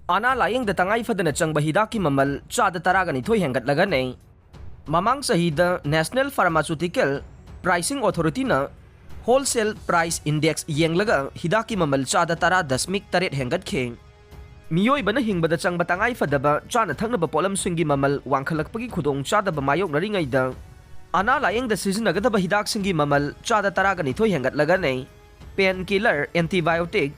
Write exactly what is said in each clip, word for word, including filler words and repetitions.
ꯑꯅꯥ ꯂꯥꯌꯦꯡꯗ ꯇꯉꯥꯏ ꯐꯗꯅ ꯆꯪꯕ ꯍꯤꯗꯥꯛꯀꯤ ꯃꯃꯜ ꯆꯥꯗ ꯇꯔꯥꯒ ꯅꯤꯊꯣꯏ ꯍꯦꯟꯒꯠꯂꯒꯅꯤ꯫ ꯃꯃꯥꯡ ꯆꯍꯤꯗ National Pharmaceutical Pricing Authority-ꯅ Wholesale Price Index ꯌꯦꯡꯂꯒ ꯍꯤꯗꯥꯛꯀꯤ ꯃꯃꯜ ꯆꯥꯗ ꯇꯔꯥ ꯗꯁꯃꯤꯛ ꯇꯔꯦꯠ ꯍꯦꯟꯒꯠꯈꯤ꯫ ꯃꯤꯑꯣꯏꯕꯅ ꯍꯤꯡꯕꯗ ꯆꯪꯕ ꯇꯉꯥꯏ ꯐꯗꯕ ꯆꯥꯅ ꯊꯛꯅꯕ ꯄꯣꯠꯂꯝꯁꯤꯡꯒꯤ ꯃꯃꯜ ꯋꯥꯡꯈꯠꯂꯛꯄꯒꯤ ꯈꯨꯗꯣꯡꯆꯥꯗꯕ ꯃꯥꯌꯣꯛꯅꯔꯤꯉꯩꯗ, ꯑꯅꯥ ꯂꯥꯌꯦꯡꯗ ꯁꯤꯖꯤꯟꯅꯒꯗꯕ ꯍꯤꯗꯥꯛꯁꯤꯡꯒꯤ ꯃꯃꯜ ꯆꯥꯗ ꯇꯔꯥꯒ ꯅꯤꯊꯣꯏ ꯍꯦꯟꯒꯠꯂꯒꯅꯤ꯫ Painkiller, antibiotic,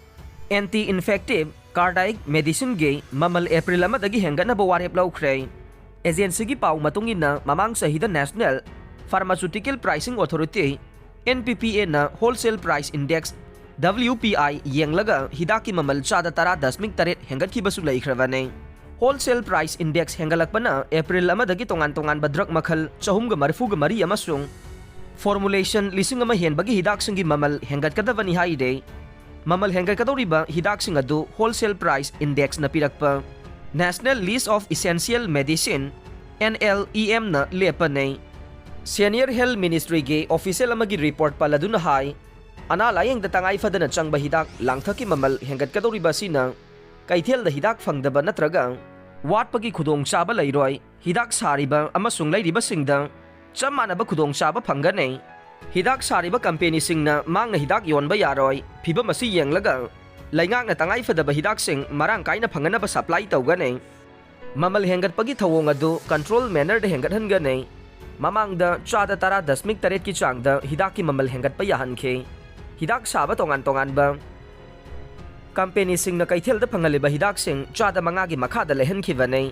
anti-infective, cardiac medicine-ꯒꯤ ꯃꯃꯜ April ꯑꯃꯗꯒꯤ ꯍꯦꯟꯒꯠꯅꯕ ꯋꯥꯔꯦꯞ ꯂꯧꯈ꯭ꯔꯦ꯫ Agency-ꯒꯤ ꯄꯥꯎ ꯃꯇꯨꯡ ꯏꯟꯅ, ꯃꯃꯥꯡ ꯆꯍꯤꯗ National Pharmaceutical Pricing Authority, N P P A-ꯅ Wholesale Price Index, W P I, ꯌꯦꯡꯂꯒ ꯍꯤꯗꯥꯛꯀꯤ ꯃꯃꯜ ꯆꯥꯗ ꯇꯔꯥ ꯗꯁꯃꯤꯛ ꯇꯔꯦꯠ ꯍꯦꯟꯒꯠꯈꯤꯕꯁꯨ ꯂꯩꯈ꯭ꯔꯕꯅꯤ꯫ Wholesale Price Index ꯍꯦꯟꯒꯠꯂꯛꯄꯅ April ꯑꯃꯗꯒꯤ ꯇꯣꯉꯥꯟ ꯇꯣꯉꯥꯟꯕ drug ꯃꯈꯜ ꯆꯍꯨꯝꯒ ꯃꯔꯤꯐꯨꯒ ꯃꯔꯤ ꯑꯃꯁꯨꯡ formulation ꯂꯤꯁꯤꯡ ꯑꯃ ꯍꯦꯟꯕꯒꯤ ꯍꯤꯗꯥꯛꯁꯤꯡꯒꯤ ꯃꯃꯜ ꯍꯦꯟꯒꯠꯀꯗꯕꯅꯤ ꯍꯥꯏꯔꯦ꯫ ꯃꯃꯜ ꯍꯦꯟꯒꯠꯀꯗꯧꯔꯤꯕ ꯍꯤꯗꯥꯛꯁꯤꯡ ꯑꯗꯨ Wholesale Price Index-ꯅ ꯄꯤꯔꯛꯄ National List of Essential Medicine, N L E M-ꯅ ꯂꯦꯞꯄꯅꯤ꯫ Senior Health Ministry-ꯒꯤ official ꯑꯃꯒꯤ report ꯄꯜꯂꯗꯨꯅ ꯍꯥꯏ, ꯑꯅꯥ ꯂꯥꯌꯦꯡꯗ ꯇꯉꯥꯏ ꯐꯗꯅ ꯆꯪꯕ ꯍꯤꯗꯥꯛ ꯂꯥꯡꯊꯛꯀꯤ ꯃꯃꯜ ꯍꯦꯟꯒꯠꯀꯗꯧꯔꯤꯕ ꯑꯁꯤꯅ ꯀꯩꯊꯦꯜꯗ ꯍꯤꯗꯥꯛ ꯐꯪꯗꯕ ꯅꯠꯇ꯭ꯔꯒ ꯋꯥꯠꯄꯒꯤ ꯈꯨꯗꯣꯡꯆꯥꯕ ꯂꯩꯔꯣꯏ꯫ ꯍꯤꯗꯥꯛ ꯁꯥꯔꯤꯕ ꯑꯃꯁꯨꯡ ꯂꯩꯔꯤꯕꯁꯤꯡꯗ ꯆꯞ ꯃꯥꯟꯅꯕ ꯈꯨꯗꯣꯡꯆꯥꯕ ꯐꯪꯒꯅꯤ꯫ ꯍꯤꯗꯥꯛ ꯁꯥꯔꯤꯕ company-ꯁꯤꯡꯅ ꯃꯥꯡꯅ ꯍꯤꯗꯥꯛ ꯌꯣꯟꯕ ꯌꯥꯔꯣꯏ꯫ ꯐꯤꯚꯝ ꯑꯁꯤ ꯌꯦꯡꯂꯒ ꯂꯩꯉꯥꯛꯅ ꯇꯉꯥꯏ ꯐꯗꯕ ꯍꯤꯗꯥꯛꯁꯤꯡ ꯃꯔꯥꯡ ꯀꯥꯏꯅ ꯐꯪꯍꯟꯅꯕ supply ꯇꯧꯒꯅꯤ꯫ ꯃꯃꯜ ꯍꯦꯟꯒꯠꯄꯒꯤ ꯊꯧꯑꯣꯡ ꯑꯗꯨ control manner-ꯗ ꯍꯦꯟꯒꯠꯍꯟꯒꯅꯤ꯫ ꯃꯃꯥꯡꯗ ꯆꯥꯗ ꯇꯔꯥ ꯗꯁꯃꯤꯛ ꯇꯔꯦꯠꯀꯤ ꯆꯥꯡꯗ ꯍꯤꯗꯥꯛꯀꯤ ꯃꯃꯜ ꯍꯦꯟꯒꯠꯄ ꯌꯥꯍꯟꯈꯤ꯫ ꯍꯤꯗꯥꯛ ꯁꯥꯕ ꯇꯣꯉꯥꯟ ꯇꯣꯉꯥꯟꯕ company-ꯁꯤꯡꯅ ꯀꯩꯊꯦꯜꯗ ꯐꯪꯍꯜꯂꯤꯕ ꯍꯤꯗꯥꯛꯁꯤꯡ ꯆꯥꯗ ꯃꯉꯥꯒꯤ ꯃꯈꯥꯗ ꯂꯩꯍꯟꯈꯤꯕꯅꯤ꯫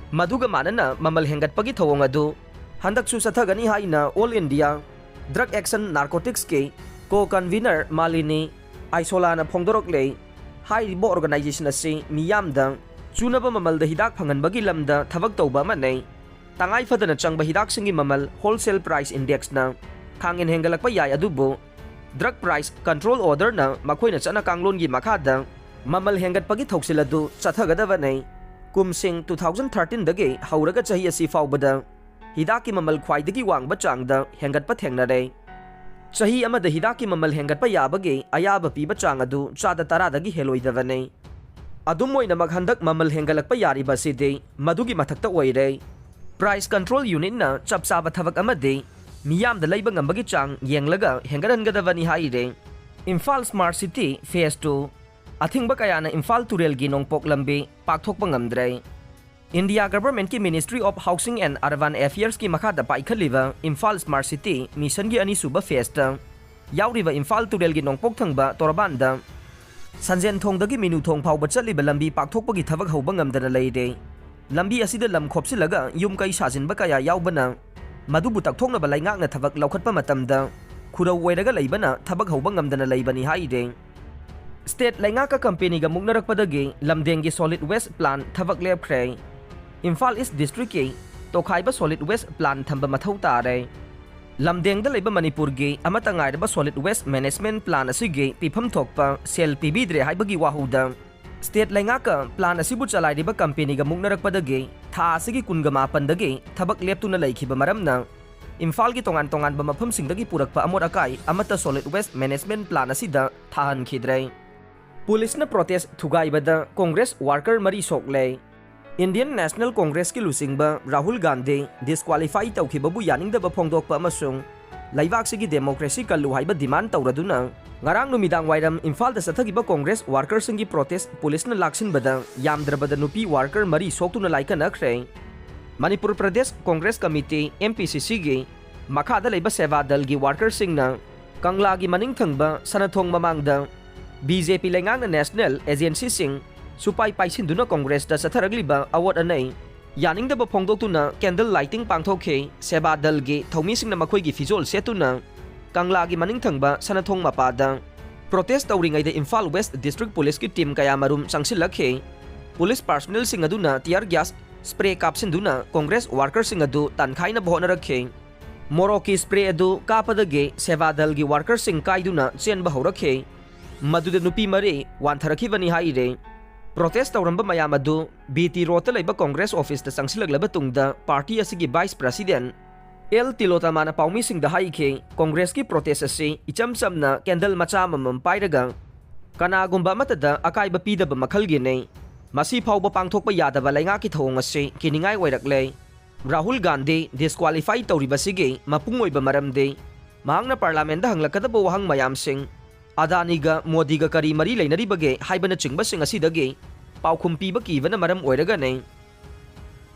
ꯃꯗꯨꯒ ꯃꯥꯟꯅꯅ ꯃꯃꯜ ꯍꯦꯟꯒꯠꯄꯒꯤ ꯊꯧꯑꯣꯡ ꯑꯗꯨ ꯍꯟꯗꯛꯁꯨ ꯆꯠꯊꯒꯅꯤ ꯍꯥꯏꯅ All India Drug Action Narcotics-ꯀꯤ co-convener Malini ꯑꯥꯏꯁꯣꯂꯥꯅ ꯐꯣꯡꯗꯣꯔꯛꯂꯦ꯫ ꯍꯥꯏꯔꯤꯕ organization ꯑꯁꯤ ꯃꯤꯌꯥꯝꯗ ꯆꯨꯅꯕ ꯃꯃꯜꯗ ꯍꯤꯗꯥꯛ ꯐꯪꯍꯟꯕꯒꯤ ꯂꯝꯗ ꯊꯕꯛ ꯇꯧꯕ ꯑꯃꯅꯤ꯫ ꯇꯉꯥꯏ ꯐꯗꯅ ꯆꯪꯕ ꯍꯤꯗꯥꯛꯁꯤꯡꯒꯤ ꯃꯃꯜ Wholesale Price Index-ꯅ ꯈꯥꯡꯍꯦꯟ ꯍꯦꯟꯒꯠꯂꯛꯄ ꯌꯥꯏ, ꯑꯗꯨꯕꯨ Drug Price Control Order-ꯅ ꯃꯈꯣꯏꯅ ꯆꯠꯅ ꯀꯥꯡꯂꯣꯟꯒꯤ ꯃꯈꯥꯗ ꯃꯃꯜ ꯍꯦꯟꯒꯠꯄꯒꯤ ꯊꯧꯁꯤꯜ ꯑꯗꯨ ꯆꯠꯊꯒꯗꯕꯅꯤ꯫ ꯀꯨꯝꯁꯤꯡ two thousand thirteen-ꯗꯒꯤ ꯍꯧꯔꯒ ꯆꯍꯤ ꯑꯁꯤ ꯐꯥꯎꯕꯗ ꯍꯤꯗꯥꯛꯀꯤ ꯃꯃꯜ ꯈ꯭ꯋꯥꯏꯗꯒꯤ ꯋꯥꯡꯕ ꯆꯥꯡꯗ ꯍꯦꯟꯒꯠꯄ ꯊꯦꯡꯅꯔꯦ꯫ ꯆꯍꯤ ꯑꯃꯗ ꯍꯤꯗꯥꯛꯀꯤ ꯃꯃꯜ ꯍꯦꯟꯒꯠꯄ ꯌꯥꯕꯒꯤ ꯑꯌꯥꯕ ꯄꯤꯕ ꯆꯥꯡ ꯑꯗꯨ ꯆꯥꯗ ꯇꯔꯥꯗꯒꯤ ꯍꯦꯜꯂꯣꯏꯗꯕꯅꯤ꯫ ꯑꯗꯨꯝ ꯑꯣꯏꯅꯃꯛ, ꯍꯟꯗꯛ ꯃꯃꯜ ꯍꯦꯟꯒꯠꯂꯛꯄ ꯌꯥꯔꯤꯕ ꯑꯁꯤꯗꯤ ꯃꯗꯨꯒꯤ ꯃꯊꯛꯇ ꯑꯣꯏꯔꯦ꯫ Price Control Unitꯅ ꯆꯞ ꯆꯥꯕ ꯊꯕꯛ ꯑꯃꯗꯤ ꯃꯤꯌꯥꯝꯗ ꯂꯩꯕ ꯉꯝꯕꯒꯤ ꯆꯥꯡ ꯌꯦꯡꯂꯒ ꯍꯦꯟꯒꯠꯍꯟꯒꯗꯕꯅꯤ ꯍꯥꯏꯔꯦ꯫ Imphal Smart City Phase Two꯫ ꯑꯊꯤꯡꯕ ꯀꯌꯥꯅ ꯏꯝꯐꯥꯜ ꯇꯨꯔꯦꯜꯒꯤ ꯅꯣꯡꯄꯣꯛ ꯂꯝꯕꯤ ꯄꯥꯛꯊꯣꯛꯄ ꯉꯝꯗ꯭ꯔꯦ꯫ India Governmentꯀꯤ Ministry of Housing and Urban Affairsꯀꯤ ꯃꯈꯥꯗ ꯄꯥꯏꯈꯠꯂꯤꯕ ꯏꯝꯐꯥꯜ Smart City Missionꯒꯤ ꯑꯅꯤꯁꯨꯕ phaseꯇ ꯌꯥꯎꯔꯤꯕ ꯏꯝꯐꯥꯜ ꯇꯨꯔꯦꯜꯒꯤ ꯅꯣꯡꯄꯣꯛ ꯊꯪꯕ ꯇꯣꯔꯕꯥꯟꯗ ꯁꯟꯖꯦꯟ ꯊꯣꯡꯗꯒꯤ ꯃꯤꯅꯨ ꯊꯣꯡ ꯐꯥꯎꯕ ꯆꯠꯂꯤꯕ ꯂꯝꯕꯤ ꯄꯥꯛꯊꯣꯛꯄꯒꯤ ꯊꯕꯛ ꯍꯧꯕ ꯉꯝꯗꯅ ꯂꯩꯔꯦ꯫ ꯂꯝꯕꯤ ꯑꯁꯤꯗ ꯂꯝ ꯈꯣꯞꯆꯤꯜꯂꯒ ꯌꯨꯝ ꯀꯩ ꯁꯥꯖꯤꯟꯕ ꯀꯌꯥ ꯌꯥꯎꯕꯅ ꯃꯗꯨꯕꯨ ꯇꯛꯊꯣꯛꯅꯕ ꯂꯩꯉꯥꯛꯅ ꯊꯕꯛ ꯂꯧꯈꯠꯄ ꯃꯇꯝꯗ ꯈꯨꯔꯧ ꯑꯣꯏꯔꯒ ꯂꯩꯕꯅ ꯊꯕꯛ ꯍꯧꯕ ꯉꯝꯗꯅ ꯂꯩꯕꯅꯤ ꯍꯥꯏꯔꯦ꯫ State ꯂꯩꯉꯥꯛꯀ companyꯒ ꯃꯨꯛꯅꯔꯛꯄꯗꯒꯤ ꯂꯝꯗꯦꯡꯒꯤ solid waste plant ꯊꯕꯛ ꯂꯦꯞꯈ꯭ꯔꯦ꯫ Imphal East Districtꯀꯤ ꯇꯣꯈꯥꯏꯕ solid waste plant ꯊꯝꯕ ꯃꯊꯧ ꯇꯥꯔꯦ꯫ ꯂꯝꯗꯦꯡꯗ ꯂꯩꯕ ꯃꯅꯤꯄꯨꯔꯒꯤ ꯑꯃꯠꯇ ꯉꯥꯏꯔꯕ solid waste management plant ꯑꯁꯤꯒꯤ ꯄꯤꯐꯝ ꯊꯣꯛꯄ ꯁꯦꯜ ꯄꯤꯕꯤꯗ꯭ꯔꯦ ꯍꯥꯏꯕꯒꯤ ꯋꯥꯍꯧꯗ state ꯂꯩꯉꯥꯛꯀ plant ꯑꯁꯤꯕꯨ ꯆꯂꯥꯏꯔꯤꯕ companyꯒ ꯃꯨꯛꯅꯔꯛꯄꯗꯒꯤ ꯊꯥ ꯑꯁꯤꯒꯤ ꯀꯨꯟꯒ ꯃꯥꯄꯟꯗꯒꯤ ꯊꯕꯛ ꯂꯦꯞꯇꯨꯅ ꯂꯩꯈꯤꯕ ꯃꯔꯝꯅ ꯏꯝꯐꯥꯜꯒꯤ ꯇꯣꯉꯥꯟ ꯇꯣꯉꯥꯟꯕ ꯃꯐꯝꯁꯤꯡꯗꯒꯤ ꯄꯨꯔꯛꯄ ꯑꯃꯣꯠ ꯑꯀꯥꯏ ꯑꯃꯠꯇ solid waste management plant ꯑꯁꯤꯗ ꯊꯥꯍꯟꯈꯤꯗ꯭ꯔꯦ꯫ ꯄꯨꯂꯤꯁꯅ protest ꯊꯨꯒꯥꯏꯕꯗ Congress worker ꯃꯔꯤ ꯁꯣꯛꯂꯦ꯫ Indian National Congressꯀꯤ ꯂꯨꯆꯤꯡꯕ ꯔꯥꯍꯨꯜ ꯒꯥꯟꯙꯤ disqualify ꯇꯧꯈꯤꯕꯕꯨ ꯌꯥꯅꯤꯡꯗꯕ ꯐꯣꯡꯗꯣꯛꯄ ꯑꯃꯁꯨꯡ ꯂꯩꯕꯥꯛꯁꯤꯒꯤ democracy ꯀꯜꯂꯨ ꯍꯥꯏꯕ demand ꯇꯧꯔꯗꯨꯅ ꯉꯔꯥꯡ ꯅꯨꯃꯤꯗꯥꯡ ꯋꯥꯏꯔꯝ ꯏꯝꯐꯥꯜꯗ ꯆꯠꯊꯈꯤꯕ Congress workerꯁꯤꯡꯒꯤ protest ꯄꯨꯂꯤꯁꯅ ꯂꯥꯛꯁꯤꯟꯕꯗ ꯌꯥꯝꯗ꯭ꯔꯕꯗ ꯅꯨꯄꯤ worker ꯃꯔꯤ ꯁꯣꯛꯇꯨꯅ ꯂꯥꯏꯀꯠꯅꯈ꯭ꯔꯦ꯫ ꯃꯅꯤꯄꯨꯔ ꯄ꯭ꯔꯗꯦꯁ ꯀꯣꯡꯒ꯭ꯔꯦꯁ ꯀꯃꯤꯇꯤ, MPCCꯒꯤ ꯃꯈꯥꯗ ꯂꯩꯕ ꯁꯦꯕꯥ ꯗꯜꯒꯤ workerꯁꯤꯡꯅ ꯀꯪꯂꯥꯒꯤ ꯃꯅꯤꯡ ꯊꯪꯕ ꯁꯅꯥꯊꯣꯡ ꯃꯃꯥꯡꯗ BJP ꯂꯩꯉꯥꯛꯅ national agencyꯁꯤꯡ ꯁꯨꯄꯥꯏ ꯄꯥꯏꯁꯤꯟꯗꯨꯅ ꯀꯣꯡꯒ꯭ꯔꯦꯁꯇ ꯆꯠꯊꯔꯛꯂꯤꯕ ꯑꯋꯣꯠ ꯑꯅꯩ ꯌꯥꯅꯤꯡꯗꯕ ꯐꯣꯡꯗꯣꯛꯇꯨꯅ candle lighting ꯄꯥꯡꯊꯣꯛꯈꯤ꯫ ꯁꯦꯕꯥ ꯗꯜꯒꯤ ꯊꯧꯃꯤꯁꯤꯡꯅ ꯃꯈꯣꯏꯒꯤ ꯐꯤꯖꯣꯜ ꯁꯦꯠꯇꯨꯅ ꯀꯪꯂꯥꯒꯤ ꯃꯅꯤꯡ ꯊꯪꯕ ꯁꯅꯥꯊꯣꯡ ꯃꯄꯥꯗ protest ꯇꯧꯔꯤꯉꯩꯗ ꯏꯝꯐꯥꯜ West District Policeꯀꯤ team ꯀꯌꯥꯃꯔꯨꯝ ꯆꯪꯁꯤꯜꯂꯛꯈꯤ꯫ Police personnelꯁꯤꯡ ꯑꯗꯨꯅ tear gas spray ꯀꯥꯞꯁꯤꯟꯗꯨꯅ ꯀꯣꯡꯒ꯭ꯔꯦꯁ workerꯁꯤꯡ ꯑꯗꯨ ꯇꯥꯟꯈꯥꯏꯅꯕ ꯍꯣꯠꯅꯔꯛꯈꯤ꯫ ꯃꯣꯔꯣꯛꯀꯤ spray ꯑꯗꯨ ꯀꯥꯞꯄꯗꯒꯤ ꯁꯦꯕꯥ ꯗꯜꯒꯤ workerꯁꯤꯡ ꯀꯥꯏꯗꯨꯅ ꯆꯦꯟꯕ ꯍꯧꯔꯛꯈꯤ꯫ ꯃꯗꯨꯗ ꯅꯨꯄꯤ ꯃꯔꯤ ꯋꯥꯟꯊꯔꯛꯈꯤꯕꯅꯤ ꯍꯥꯏꯔꯦ꯫ Protest ꯇꯧꯔꯝꯕ ꯃꯌꯥꯝ ꯑꯗꯨ BT Roadꯇ ꯂꯩꯕ ꯀꯣꯡꯒ꯭ꯔꯦꯁ officeꯇ ꯆꯪꯁꯤꯜꯂꯛꯂꯕ ꯇꯨꯡꯗ party ꯑꯁꯤꯒꯤ vice president ꯑꯦꯜ ꯇꯤꯂꯣꯇꯃꯥꯅ ꯄꯥꯎꯃꯤꯁꯤꯡꯗ ꯍꯥꯏꯈꯤ, ꯀꯣꯡꯒ꯭ꯔꯦꯁꯀꯤ protest ꯑꯁꯤ ꯏꯆꯝ ꯆꯝꯅ candle ꯃꯆꯥ ꯑꯃꯃꯝ ꯄꯥꯏꯔꯒ ꯀꯅꯥꯒꯨꯝꯕ ꯑꯃꯠꯇꯗ ꯑꯀꯥꯏꯕ ꯄꯤꯗꯕ ꯃꯈꯜꯒꯤꯅꯤ꯫ ꯃꯁꯤ ꯐꯥꯎꯕ ꯄꯥꯡꯊꯣꯛꯄ ꯌꯥꯗꯕ ꯂꯩꯉꯥꯛꯀꯤ ꯊꯧꯑꯣꯡ ꯑꯁꯤ ꯀꯤꯅꯤꯡꯉꯥꯏ ꯑꯣꯏꯔꯛꯂꯦ꯫ ꯔꯥꯍꯨꯜ ꯒꯥꯟꯙꯤ ꯗꯤꯁꯀ꯭ꯋꯥꯂꯤꯐꯥꯏ ꯇꯧꯔꯤꯕꯁꯤꯒꯤ ꯃꯄꯨꯡ ꯑꯣꯏꯕ ꯃꯔꯝꯗꯤ ꯃꯍꯥꯛꯅ ꯄꯥꯔꯂꯥꯃꯦꯟꯗ ꯍꯪꯂꯛꯀꯗꯕ ꯋꯥꯍꯪ ꯃꯌꯥꯝꯁꯤꯡ, ꯑꯗꯥꯅꯤꯒ ꯃꯣꯗꯤꯒ ꯀꯔꯤ ꯃꯔꯤ ꯂꯩꯅꯔꯤꯕꯒꯦ ꯍꯥꯏꯕꯅꯆꯤꯡꯕꯁꯤꯡ ꯑꯁꯤꯗꯒꯤ ꯄꯥꯎꯈꯨꯝ ꯄꯤꯕ ꯀꯤꯕꯅ ꯃꯔꯝ ꯑꯣꯏꯔꯒꯅꯤ꯫